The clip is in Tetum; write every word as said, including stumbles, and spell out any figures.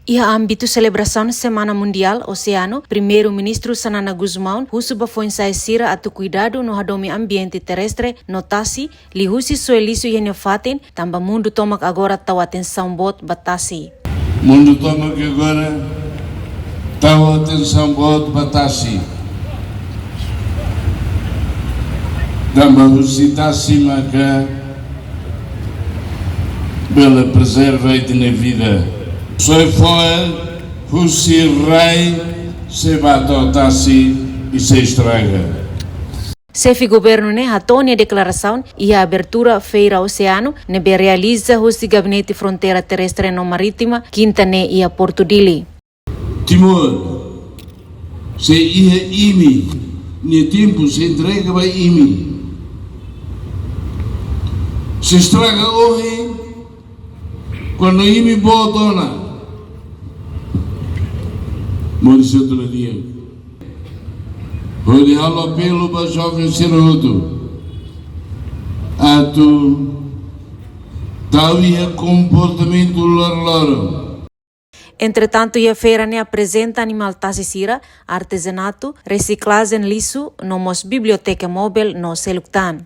Iha ámbitu selebrasaun Semana Mundiál Oseanu, Primeiru-Ministru Xanana Gusmão husu ba foin-sa'e sira atu kuidadu no hadomi ambiente terrestre no tasi, liuhusi soe lixu iha nia fatin, tanba mundu tomak agora tau atensaun boot ba tasi. Mundu tomak agora tau atensaun boot ba tasi. Tanba husi tasi maka bele prezerva ita-nia vida. Soe fo'er husi rai sei bá to'o tasi i sei estraga. Xefe governu ne'e hato'o nia deklarasaun iha abertura Feira Oseanu ne'ebé realiza husi Gabinete Fronteira Terrestre no Marítima, kinta ne'e iha Porto Dili. Timor sei iha imi, nia tempu sei entrega ba imi. Sei estraga ohin, kuandu imi boot ona, moris hotu la di'ak. Hodi halo apelu ba joven sira hotu atu tau iha komportamentu loroloron. Entretantu, iha feira ne'e aprezenta animál tasi sira, artezanatu, resiklajen lixu, no mós biblioteka móvel no seluk tan.